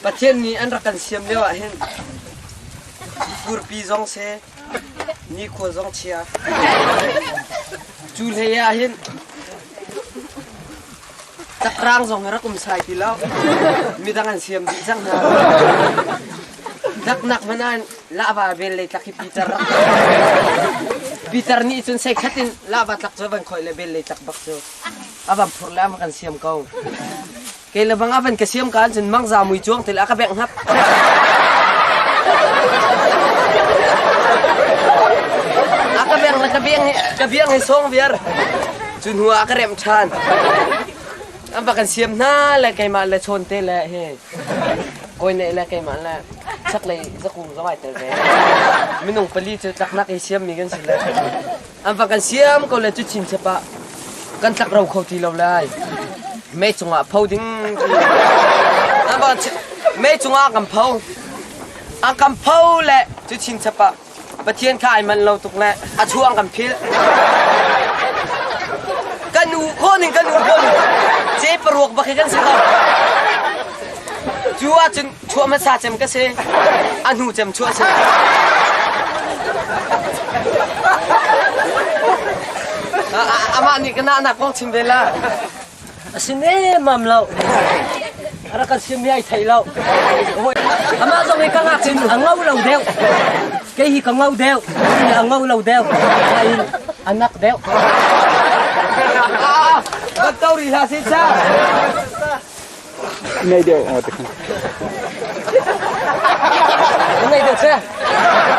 Pathian nih an rak kan siam lio ah hin furpi zong seh, nikhua zong chia. Cu hlei ah hin Takrang zong rak um sai ti lo. Midang an siam dih cang hna. Daknak hmanh ah lahva bel lei tlak hi Peter rak Peter nih cun sei khat in lahva tlak cu van khoi le bel lei tlak bak cu a van phur le a kan siam ko. Kei le bang a van ka siam ka cun mangza mui cuang til a ka bengh hngap. A ka beng le ka biang ka biang hi song viar. Cu hnu ah ka remh ṭhan. An va kan siam hna le keimah le chawn te le he kawi neih le keimah le chaklei zakung zong ai tel ve. Minung pali cu tlaknak i siammi kan si le. An va kan siam ko le cu chinchap ah kan tlak ro kho ti lo lai. Mei cungah pho ding. An va mei cungah kan pho. An kan pho le cu chinchap ah Pathian kha ai manh lo tuk le a chuang kan philh. Kan u khawh ning kan u khawh ning ce paruak bak hi kan si ko. Cu ahcun chuah hmasa cem ka si. A hnu cem chuah si. Amah nih ka nak kong chim ve la. A si nemam lo. A rak kan sim hi ai thei lo. Amah zong hi ka ngakchin a ngo lo deuh. Kei hi ka ngo deuh. Hi a ngo lo deuh. Nain a nak deuh. Kan to ri hlah si cha. Nei deuh aw te Nei deuh che.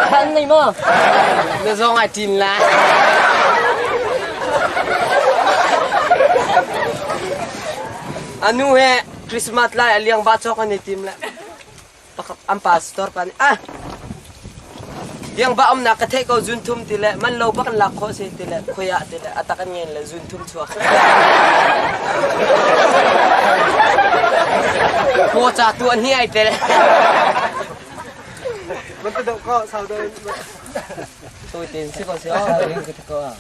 Khan nei ma. Na zong ai tin la. Anu he Christmas lai a liang ba chok an i tim le. Pakhat an pastor pa nih ah Liang ba umnak ka theih ko zun thum ti le man lo bak an lak khawh si ti le khoi ah ti le atak an ngen le zun thum chuak. Kaw ca tu an hi ai tel. Man te deuh ko sau deuh. Toi ten si ko si oh ring ka ko ah.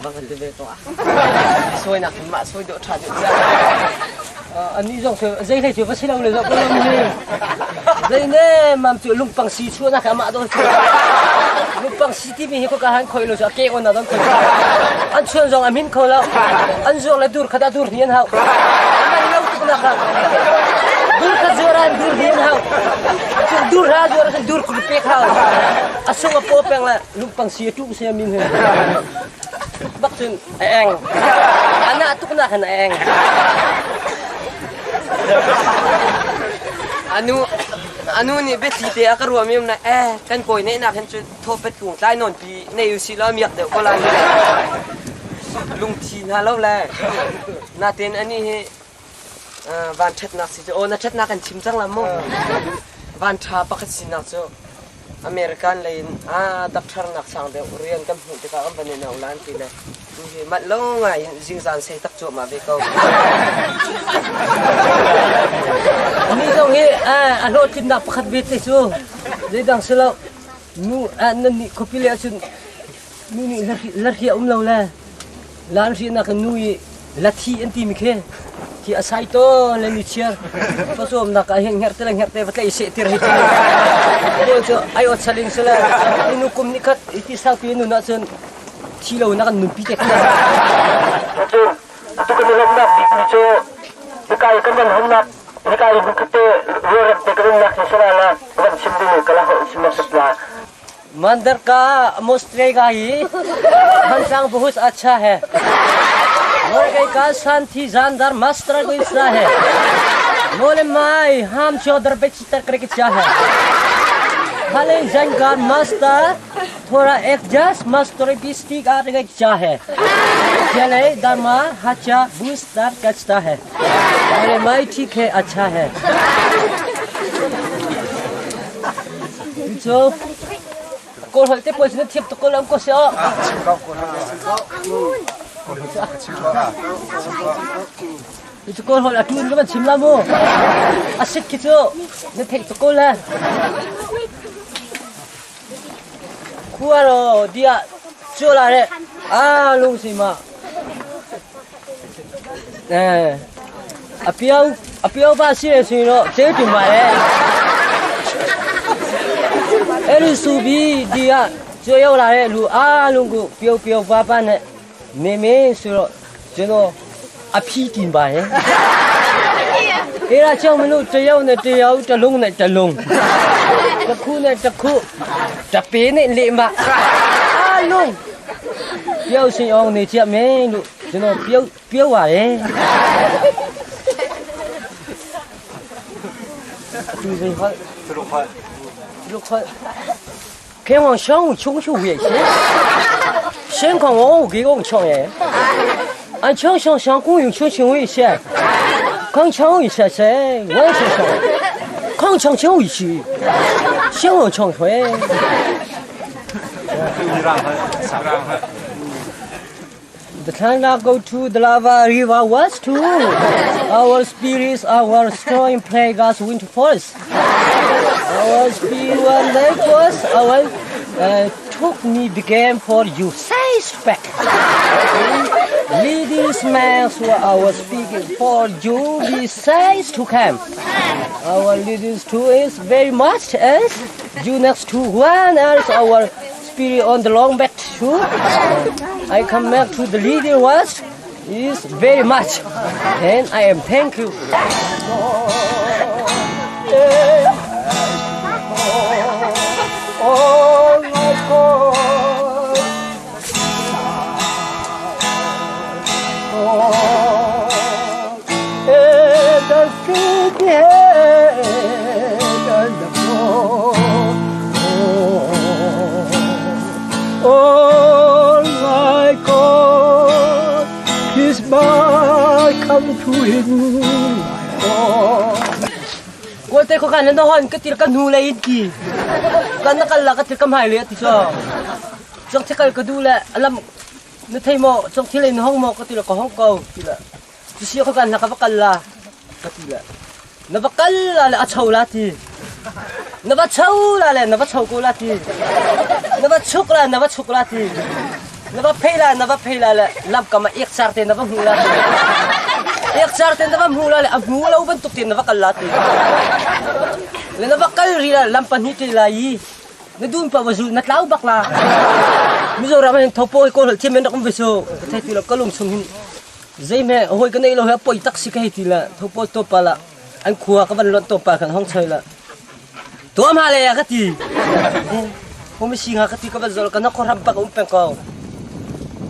Bang kan te ve to ah. Soi nak hin mah soi dawh tha deuh cha. Ani zong zei hlei cu va si lo le zoh ko lo ni. Zei ne mam cu lungpang si chuah nak amah don lungpang si ti mi hi ko ka han khoi lo cu a ke on na don khoi. An chuan zong a min kho lo. An zuang le dur khat a dur ni an hau. Man lo tuk nak Dur khat zuar an dur ni an hau. Dur ha zuar an dur kul pek hau. A sung a po peng le lungpang si a tu se min he. Bak cun a eng. Ana tuk nak hin a eng. Anu anu nih biathli te a ka ruahmi um na eh kan kawi neih nak hin cu thawpet kung tlai nawn pi nei usih law miak deuh ko lai lungthi hna lo le natin ani hi van ṭhatnak si cu aw na ṭhatnak kan chim cang la mu van ṭha pakhat sinak cu American lei in ah doctor nak sang deuh rian kan hmuh tikah kan van in au lan ti le tu hi manh lo ngai in zingzan sei tak cuahmah ve ko. Mi zong hi a hlawhtlinnak pakhat ve te cu zeidang si lo nu nan nih khuapi le ahcun nu nih lahri a um lo le lan hrinak in nu i lathi an timi khi khi a sai to le ni chiar pawcawmnak ah hin hngerhte le hngerhte va tlaih seh tir hi ti cu ai ot saling sile inu kum ni khat iti saupi nun ahcun thi lo na kan nunpi te kha Cun atu kan i lawmhnak bikmi cu hika i kan van honnak hika i hmunkhat te rualrem te kan umnak hi sala la van chim ding ka la ho chim la मंदिर का मोस्ट्रेगा ही हंसांग बहुत अच्छा है मुर्गे का शांति जानदार मास्टर को इच्छा है बोले माई हम चौधर पे चित्र करके चाहे खाली जंगार मास्टर थोड़ा एडजस्ट मास्टर बिस्टिक आने चाहे चले दमा हचा बूस्टर कचता है अरे माई ठीक है अच्छा है Cu kawl holh te pawl cu na thiam tuk ko lo ko si aw. Chim ko kawl holh chim ko. Kawl holh chim ko. Cu kawl holh a tun ka van chim la mu. A sit khi cu na theih tuk ko le. Khua ro dia cu la re a lung si ma. Eh. A pio a pio ba si le si no che tu ma le. အဲ့ဒီစူပြီးဒီကကျွေးရောက်လာတဲ့လူအားလုံးကိုပျော်ပျော်ပါပါနဲ့နေမင်းဆိုတော့ကျွန်တော်အဖီးတင်ပါရဲ့အဲ့ဒါကြောင့်မလို့တယောက်နဲ့တယောက်တစ်လုံးနဲ့တစ်လုံးတစ်ခုနဲ့တစ်ခုတပေးနဲ့လေမအားလုံးပျောက်ရှင်အောင်နေချက်မင်းလို့ကျွန်တော်ပြုတ်ပြုတ်ပါတယ်သူစိတ်ဟာ 六块，开往上午穷穷也行，先看我给我抢耶，俺抢想想公有穷穷一些，刚抢一些些，我也想想，刚抢抢一些，先我抢回。The time go to the lava river was to our spirits, our strong plague us winter forest. Our spirit like was our took me began for you size back. Ladies man were our speaking for you besides to come. Our ladies too is very much as you next to one else our spirit on the long back too. I come back to the leader was is very much and I am thank you. Oh my God. And the city and the floor. Oh my God, His my come to him, my God. ကိုတဲ့ခကန်နော်ဟန်ကတိကနူလေကီကန်နကလာကတိကမိုင်လေတိချောจงที่กัลกดูแลอลัมนึไทโมจงที่เลยห้องโมก็ติละก็ห้องเกาติละจิเสียขกันนะกบกัลลากติละนบกัลลาละอชาวลาตินบชาวลาละนบชาวโกลาตินบชุกลานบชุกลาตินบเพลานบเพลาละลับกมาเอกซาร์เตนบหูลาติเอกซาร์เตนบหูลาละหูลาอุบันตุกเตนบกัลลาติ le na bakal ri la lampan hi te la yi na dun pa wazu na tlau bak la Mizoram hin thopo ko hol thiam men rak ve so thai ti la kalung chung hin zei me hoi ka nei lo ha poi tak si ka hi ti la thopo to pa la an khua ka van lon to pa khan hong choi la to ma le ya ka ti ho mi sing ha ka ti ka van zol ka na ko ram pa ka um peng ko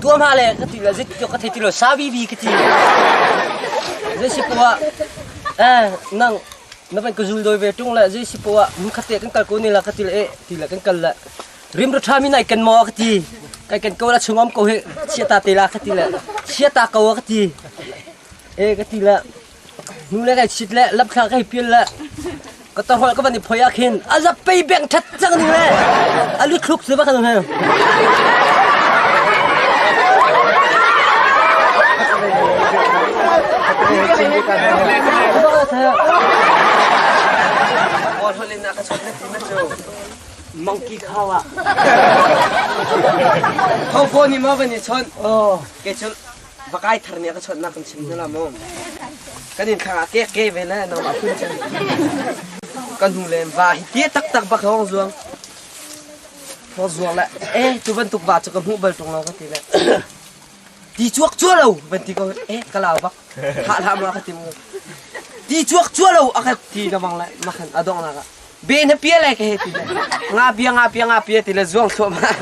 to ma le ka ti la zit to ka thai ti lo sa bi bi ka ti zei si pa eh nang na van ka zul doi ve tung la zei si pa mun khate kan kal ko ni la ka ti la e ti la kan kal la rim ro tha mi nai kan mo ka ti kai kan ko la chungom ko he chia ta te la ka ti la chia ta ko ka ti e ka ti la nu le kai chit le lap thla kai pial la ka ta hol ka van ni phoya khin a za pei beng that chang ni le a lu thluk se ba kan he Kawl holh in a ka chawt na ti ma cu. Monkey khawa. Tho phone ni ma van i chawnh. Oh. Ke cu vakai thar nih a ka chawnhnak kan chim hna la mu. Kan in thlang ah ke ke ve le nangmah phun cun. Kan hnu le va hi tie taktak bak hong zuang. Hong zuang le eh tu bantuk va cu ka hmuh bal ṭung lo ka ti le. Ti chuak chua lo van ti ko eh ka lau bak. Hah hlah ma ka ti mu. Ti chuak chua lo a ka ti ka bang le makhan a dong nak ah. Be na pia le ka he ti le. Nga bia nga pia nga pia ti le zuang thluahmah.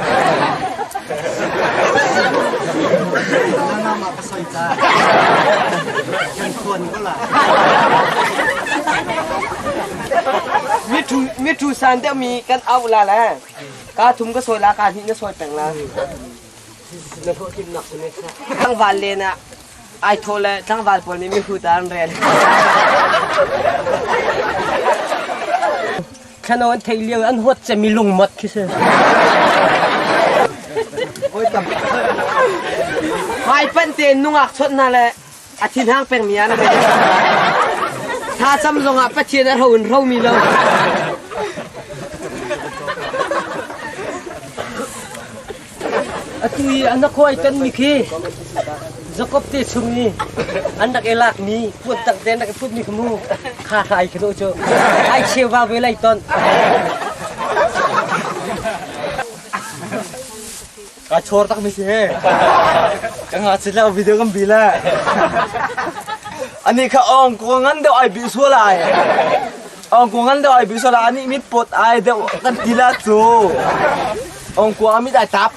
Nama ka soi ca. Kan khuan ko la. Mithu mithu san deuh mi kan au la le. Ka thum ka sawi la ka hnih na sawi peng la. Na hlawhtlinnak cu ne kha. Tlangval len ah ai thaw le tlangval pawl nih mihu ta an rel. Thlano an thei lio an huat cemi lungmot khi si. Voi tam. Hmai panh tein nungak chawnh hna le a thinhang pengmi ah na rel. Thlacam zongah Pathian a hro in hromi lo. Atu i an khuai tan mi khi Jakob te chung i an rak i lakmi puan tak te an rak i putmi kha mu kha kha ai khilo cu ai cheu va ve lai ton. Ka chor tak mi si he. Ka nga chin la video kan bi la. Ani kha ong ko ngan deuh ai bi sual ai. Ong ko ngan deuh ai bi sual ani mit pot ai deuh kan ti la cu. Ong ko amit ai tap.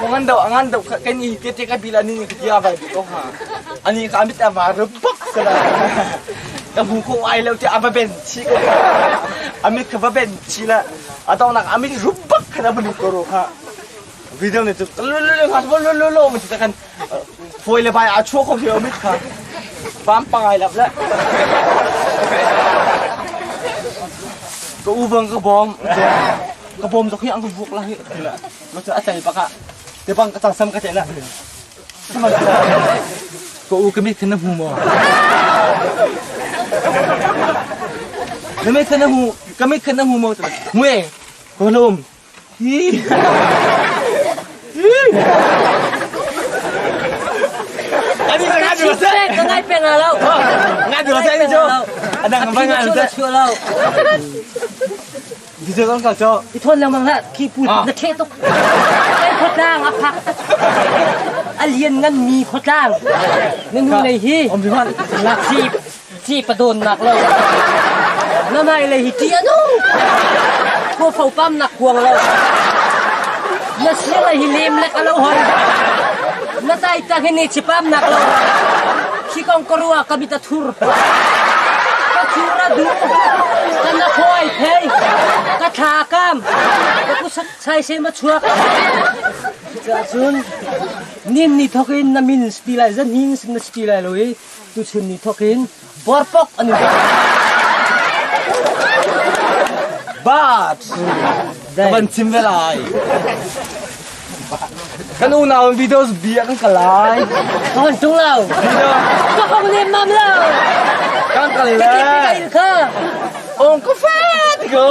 Ko ngan deuh ngan deuh kan i te te ka bi la ni ka tia vai bi ko ha. Ani kha amit a va rup bak sala. Ka mu ko ai lo ti ava ben chi ko. Amit kha va ben chi la. Atong nak amit rup bak khan a banu ko ro kha. Video ne cu lu lu lu lu lu lu ma ti kan foi le bai a chuak ko hi amit kha. Pam pangai lap le. Ka u bang ka bom. Ka bom zok hi ang ka vuk la hi. Ma cu a tlai bak ah. Te bang ka tang sam ka te la. Ka u ka mit kha na hmu maw? Na mit kha na hmu, ka mit kha na hmu maw? Hmu e, ka hlum. Hi. Ani ka ngai dua se. Ka ngai peng lo. Ngai dua se ni chu. Adang ba ngai lo. Video kan kal cho. I thawn lengmang hlah khi pu na ṭheh tuk. Kan khuatlang a phak. A lian ngan mi khuatlang. Na nu lei hi ci ci padawn nak lo. Na mai lei hi ṭi anu. Khuafo pam nak kuang lo. Na sia lei hi lem lek a lo hon. Na tai tang hi ni chipam nak lo. Khi kong korua kamita thur. Ka thur a duh. Ka na khuai phei. Ka thla kam. Ka kusak sai se ma chuak. Cun nin ni thok in na min sti lai zan hin na sti lai lo i tu chun ni thok in borpok an in But ka van chim ve lai. Kan unau videos bia kan kalai. Ka hon tung lo. Ka hong nem mam lo. Kan kal le. Ka Ong ka fa ti ko.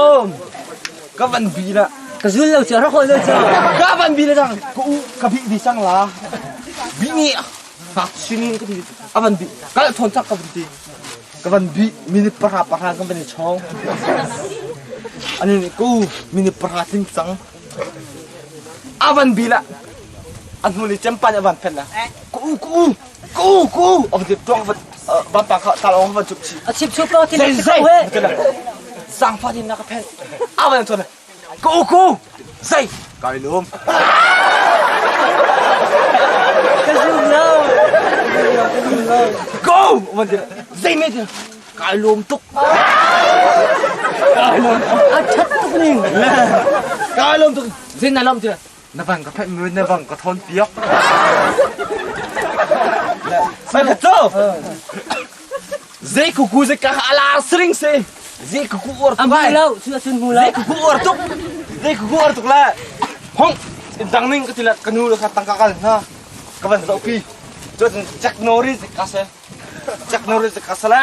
Ka van bi la. Ka zul lo chu rak hol lo chu. Ka van bi la chang. Ka u ka bi di sang la. Bi ni hak sinin ka ti. A van bi. Ka thon chak ka van ti. Ka van bi minute para para kan van i chong. Ani ku minute para ting cang. A van bi la a hnu li cempan a van phen la ku u ku u ku u ku u a van ti tuang van van pa kha tal ong van chuk chi A chip chup lo ti na si ko he. Zangfa din na ka phen a van chon ku u ku u zai kai lum Ka zum lo. Ka zum lo. Go van ti zai me ti Kai lawm tuk. Kai lawm. A ṭhat tuk ning. Kai lawm tuk. Zin na lawm ti na bang ka phet mi na bang ka thawn piak. Sai ka cho. Zei kuku zei ka ala sring se. Zei kuku or tuk ai. Lo, chu chun mu lo. Zei kuku or tuk. Zei kuku or tuk la. Hong dang ning ka ti la ka nu la kha tangka kal na. Ka van zoh pi. Cun Jack Norris ka se. Chuck Norris ka sale.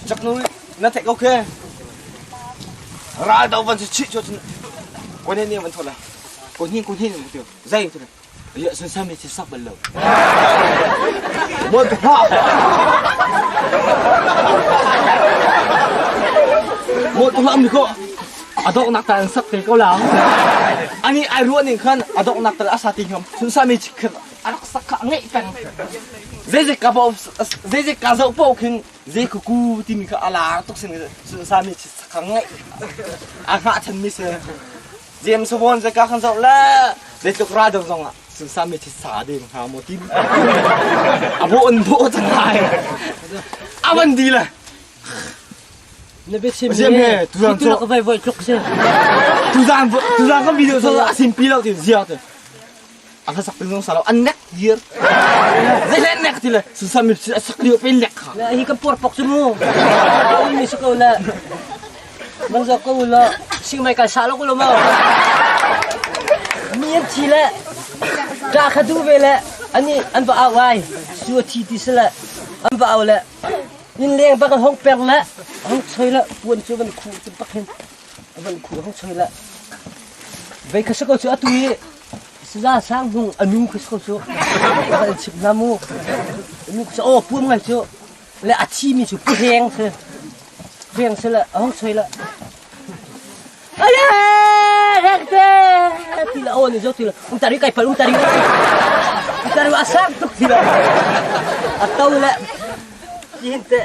Chuck Norris na theih ko khe. Ral do van si chih chu cun ko ne ne van thola. Ko hin ko hin ti zai tu. Ya sun sami si sak bal lo. Mo tu ha. Mo tu lam ni ko. Adok nak ta sak te ko lang. Ani ai ruan ning khan adok nak ta asa ti ngam. Sun sami chik a rak sak kha ngeih peng zeizik ka bo zeizik ka zoh paoh khin zei kuku timi kha a lar tuk sin sami kha ngeih a hngah chan mi si James Bond zaka kan zoh le zeitluk ra dong zong ah sunsami thi sa ding hnga maw tim a bo an bo cang lai a van di le Na biachim hi tu ka vai voi tluk si. Tuzaan tuzaan kan video so a simpi lo ti zia te. A sak ting zong sa lo an nek dir. Zei le nek ti le susan mi a sak lio pe lek kha. La hi ka por pok chu mu. Mi su ko la. Mang zo ko la sing mai ka sa lo ko lo ma. Mi an thi le ta kha du ve le ani an va au ai su thi ti se le an va au le Innleng bak hong per le hong choi le puan cu van khuh ti bak hin van khuh hong choi le vei kha ko cu atu i Saza Sang Hmung a nu khi si ko cu. Kan chim hna mu. Nu khi aw puam ngai cu. Le a thi mi cu pu heng si. Heng si le a hong soi le. Ale rekte ti la aw ni zo ti la um tari kai pal um tari um tari a sang tuk ti la a to le hin te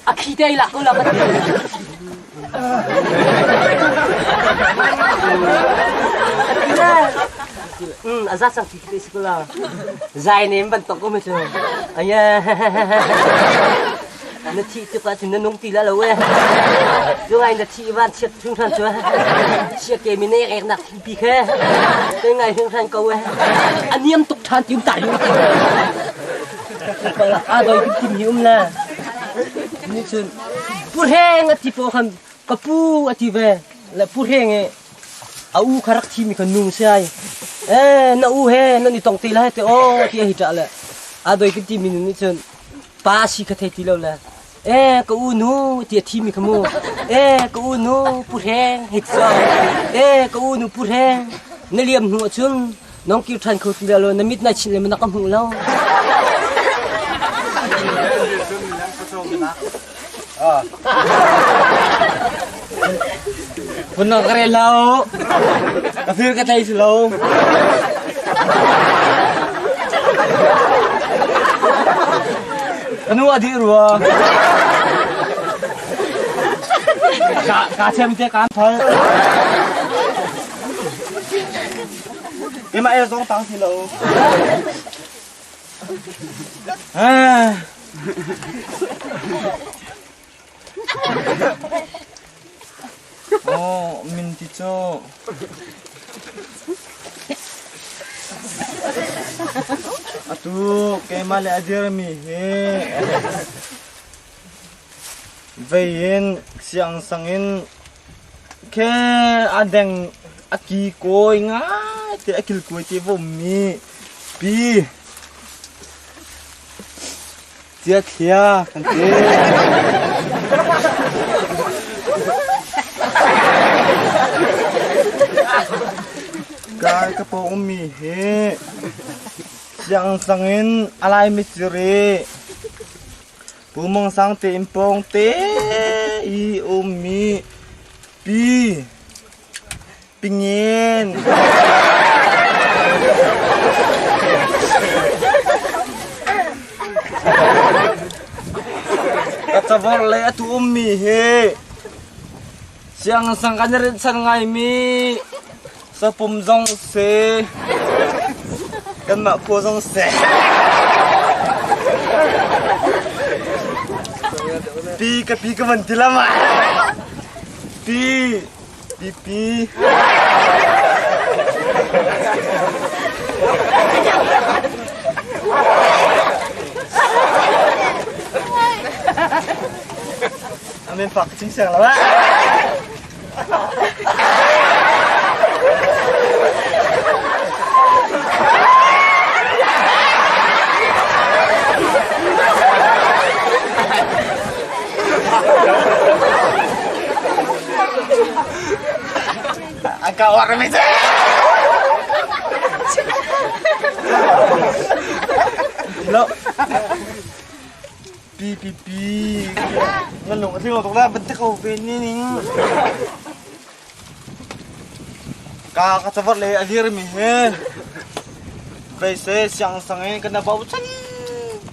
a khi te la ko la ka ti a za cang ti te si ko la zai nem bantuk ko me cu aya na thih tuk ahcun na nung ti la lo eh cu ngai na thih van chiat hringhran cu chia ke mi ne ek nak thingpi khe te ngai hringhran ko eh a niam tuk ṭhan ti um ta ri a doi kim kim hi um la ni cun pu hreng a ti po khan ka pu a ti ve le pu hreng e a u kha rak thi mi kha nung si ai eh na u he nan i tong te lai te o ti a hi ṭah le a doi kim ti mi nih cun pa si kha thei ti lo le e ka u nu ti a thi mi kha mu e ka u nu pu hreng hei ti e ka u nu pu hreng na liam hnu ahcun nong kir ṭhan kho ti lo na mit nai chinh le na ka hmuh lo. Phun ka rel lo. Ka fir ka thei si lo. Ka nu a dih rua. Ka ka chem te kaan phal. Keimah e zong tang si lo. Ah. Oh, min ti cu. Atu keimah le a dirmi hi vei in siangsang in khe a deng a ki kawi ngai te a kilkuai te vommi pi Ciathlia kan ti. Kai ka paw ummi hi siangsang in a laimi ciri Pu Mong Sang te in pawng te i ummi pi Pingin. Ka cavor le atu ummi hi siangsang kan i rinhchan ngaimi sapum zong si kanmah khua zong si. Pi ka pi ka van ti lam ah. Pi Pipi. Amen pak cing siang la. An ka uar mi Lo. Pi pi pi. Nan lung a tling lo tuk la ban te ko ve ni ning. Ka ka cavar le a dir mi he. Vei se siang sang in kan bau chan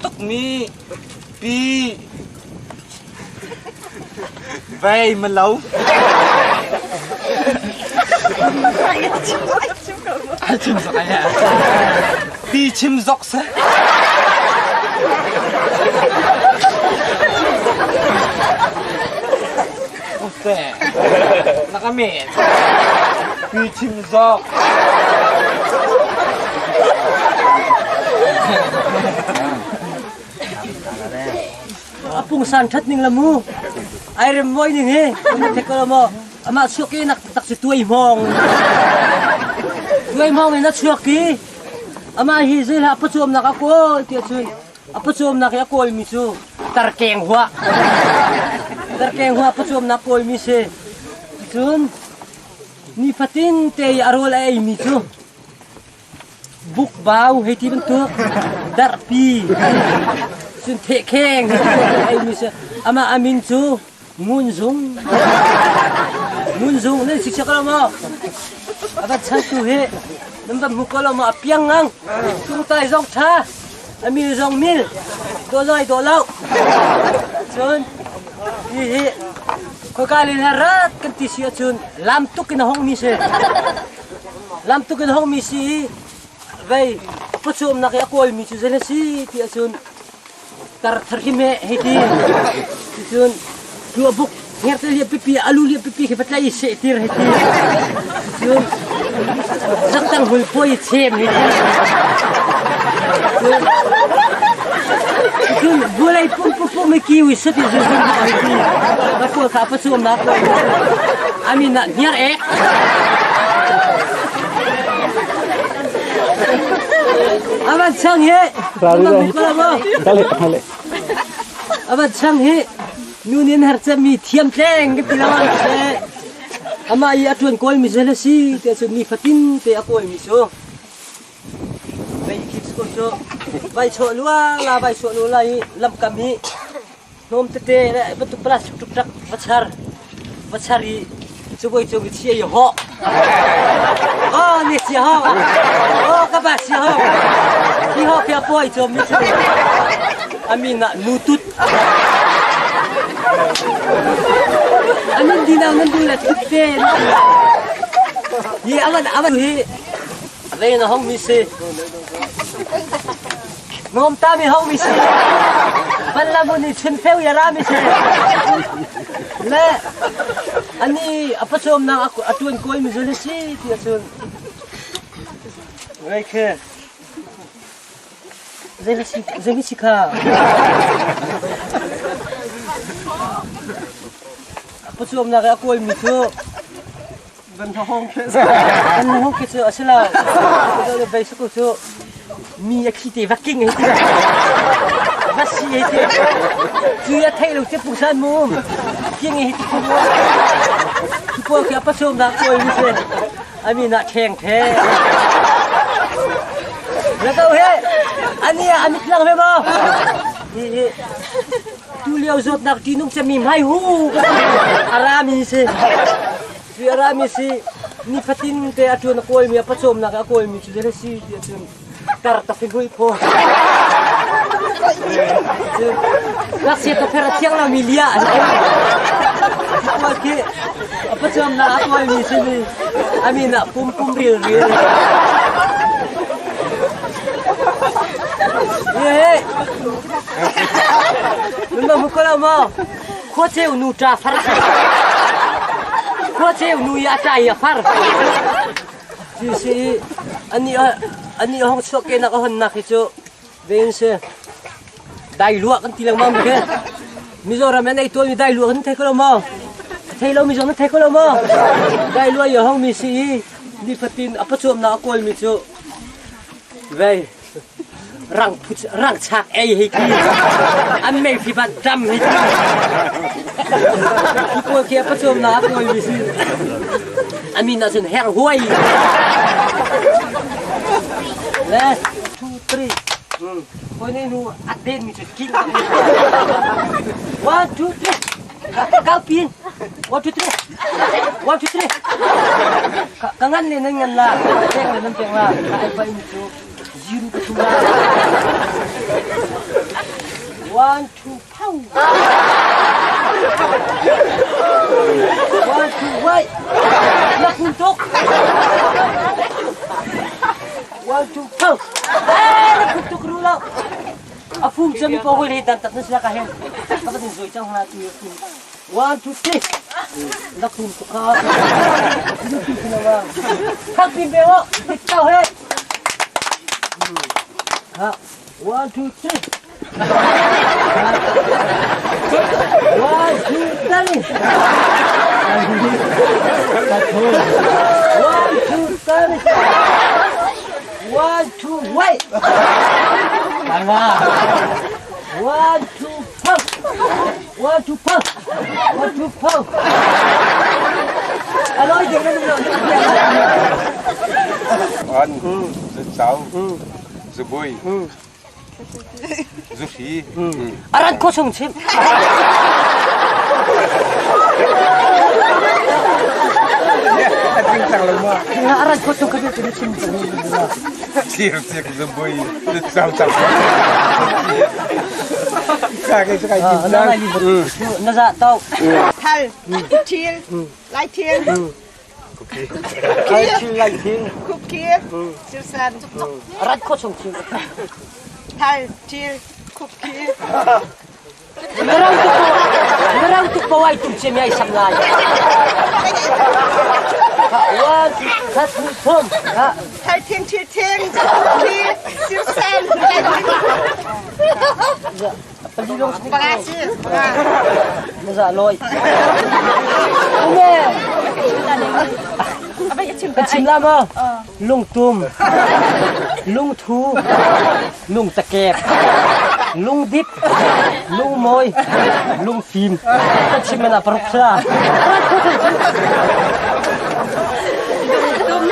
tuk mi pi Vei malo. Ai chim zok ai. Ti chim zok se. Ute. Nakamin. Ti chim zok. A pungsan ṭhat ning la mu. Ai rem moi ning hi. Na thek ko maw? Amah chuak i nak tak si tuai hmawng. Tuai hmawng in a chuak i amah hi zei hlah pacuamnak a kawl ti ahcun a pacuamnak i a kawlmi cu tarkeng hua. Tarkeng hua pacuamnak kawlmi si. Cun nifatin te i a rawl a eimi cu Bukbau hei ti bantuk darpi cun thehkheng hei ti bantuk ei mi si. Amah a min cu Ngun Zung. Ngun Zung nan si ko lo maw? A van chantu hi nan van hmu ko lo maw? A piang ngang. Tungtai zong ṭha. A mil zong mil. Dawh zong ai dawh lo. Cun hihi khoika len he rat kan ti si ahcun lam tuk in a hongmi si. Lam tuk in a hongmi si i vei pawcawmnak i a kawlmi cu zei si ti ahcun tar thar hi meh hei ti. Cun tua buk ngerte lian pipi alu lian pipi khi va tlai i seh tir hei ti. Cun zaktang hmul puai i chem hei ti. Cun cun vulei pum pum pum i kiu i sut i zuzun hei ti. Va kawl kha pacuamnak amin ah hniar ek. Avan chang hi. Avan chang hi. Nu nin har mi thiam tleng ka ti lo ama i a tuan kawl mi zel si te chu ni fatin te a kawl mi chu vei khi ko chu vai cho lua la vai cho lu la i lam kam hi hnawm tete le bantuk plastic tuk tak va char va char i cuboi cung i chia i hawh oh ni sia ho oh ka ba sia ho hi ho kia poi chom mi chu amin ah nu tut amin dinang nan du le tut te hi aman aman hi vei na hong mi si Ngom ta mi ho mi si. Ban la mun i chun feu ya ra mi si. Le ani a pachom nang a tuan koi mi zul si ti achun. Ngai khe. Zei si zei si kha. A pachom nak a koi mi cu Van hong khi Van hong khi cu a si lo. Vei suku cu mi a khi te va king hei ti. Va si hei ti. Cu a thei lo te pungsan mu. King hei ti khu. Cu pawl khi a pasum nak kawi mi si. Ami na theng the. La ko he. Ani a amit lang ve mo. Hi hi. Tu lio zawtnak ṭihnung cemmi hmai hu a rami si. Cu a rami si nifatin te a ṭuan a kawlmi a pawcawmnak a kawlmi cu zei si ti ahcun tar tak in hui phaw. Ngakchia tawpher a thiang lomi lia a si. Pawl khi a pawcawmnak a kawlmi si ni a min ah pum pum ril ril. Hey, Nunma mu ko lo maw? Khua ceu nu ṭa far. Khua ceu nu i a ṭa i a far. Cu si ani ani hong chuak ke nak a hon nak hi cu vein si dai lua kan ti lengmang mi ke Mizoram an ei tuan mi dai lua kan thei ko lo maw? Thei lo mi zong nan thei ko lo maw? Dai lua i hong mi si i nifatin a pacuamnak a kawl mi cu vei rang rang chak ei hei ti an mei phi bat dam hei ti khi pawl khi a pachom na a kawi mi si amin ah cun her huai le 2 3 koi nei nu a den mi cu king 1 2 3 Kau pin. 1 2 3. 1 2 3. Ka ngan le nan ngan la. Pek le nan pek la. Ka ai pa in cu zero ka thum la. 1 2 pow. 1 2 wait. Na kun tuk. 1 2 pow. Eh, na kun tuk ru lo. A fum cem ko hoi le dan tak na sila ka hen. Ka tin zoi chang hna tu tu. 1 2 3. Na fum tu kha. Nu tu na wa. Khak pin be wo. Dik tau he. Ha. 1 2 3. 1 2 3. 1 2 3. 1 2 wait. 1 2 pump. 1 2 pump. 1 2 pump. Aloy ding na On, Zucau, Zubui, Zuhri. Aran ko chung chim. Aran ko chung ka tu chim. Thir cik zubui, zucau cau. Na za tau. Thal, thil, lai thil. Lai thil, lai thil. Khup khir, sirsan. Rat kho chung thil. Thal, thil, khup khir. Narang tuk narang tuk pawai tum che mi ai sam lai. One, khat, thum. Thal thing, thil thing, khup khir, sirsan. Panga si. Panga. Na za loi. Ume. Ka chim la ma. Lungtum. Lungthu. Lungtakep. Lungdip. Lungmawi. Lungfim. Ka chim mana paruk sa. Lungtum,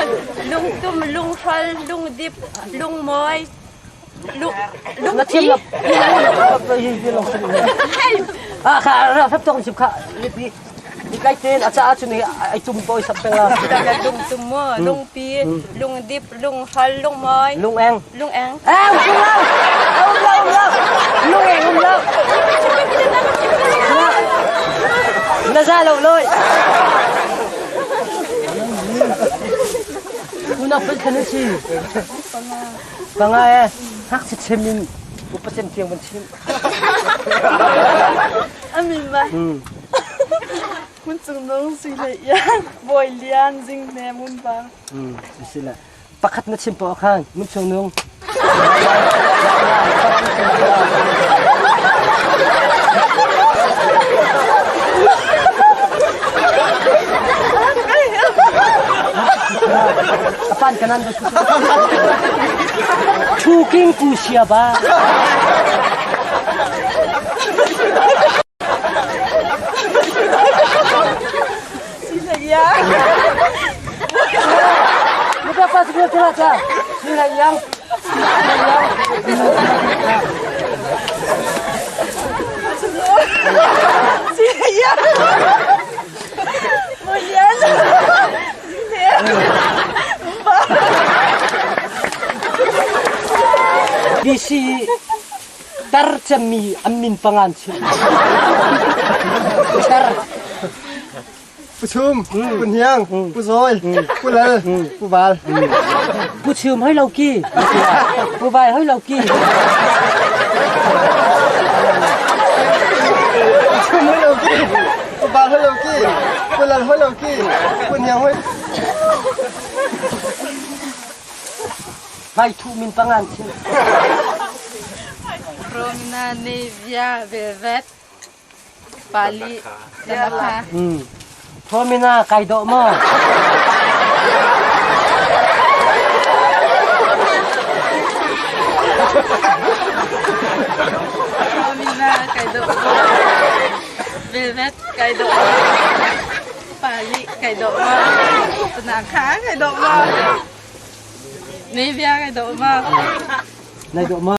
lungtum, lunghrol, lungdip, lungmawi, Na thiam la. Ah kha ra sap tong chim kha lipi likai ten a cha chu ni ai tum poi sap peng la. Lung tum mo lung pi lung dip lung hal lung moi lung eng lung eng ah lung lau um lau um lau lung eng um lau na za lo loi Una pal khan si Panga e, ngakchia chim in upa cem tiang van chim. Amin ba. Mun cung nung sui le ian, bawi lian zing ne mun ba. Si la. Pakhat na chim po khan, mun chung nung. Apan kanan ba Chuking ku sia ba. Muka pa sebelum tu lah Sila yang. Sila yang. Mulian. BC tar cemmi an min pangan chim. Tar. Pu Chum, Pu Hniang, Pu Zawi, Pu Lal, Pu Val. Pu Chum hoi lo ki. Pu Vai hoi lo ki. Pu Chum hoi lo ki. Pu Val hoi lo ki. Pu Lal hoi lo ki. Pu Hniang hoi. Vai thu min pangan chim. Romina Nevia Velvet Pali Tanaka. Thomina kai dawh maw? Thomina kai dawh maw? Velvet kai dawh maw? Pali kai dawh maw? Tanaka kai dawh maw? Nevia kai dawh maw? Nai dawh maw?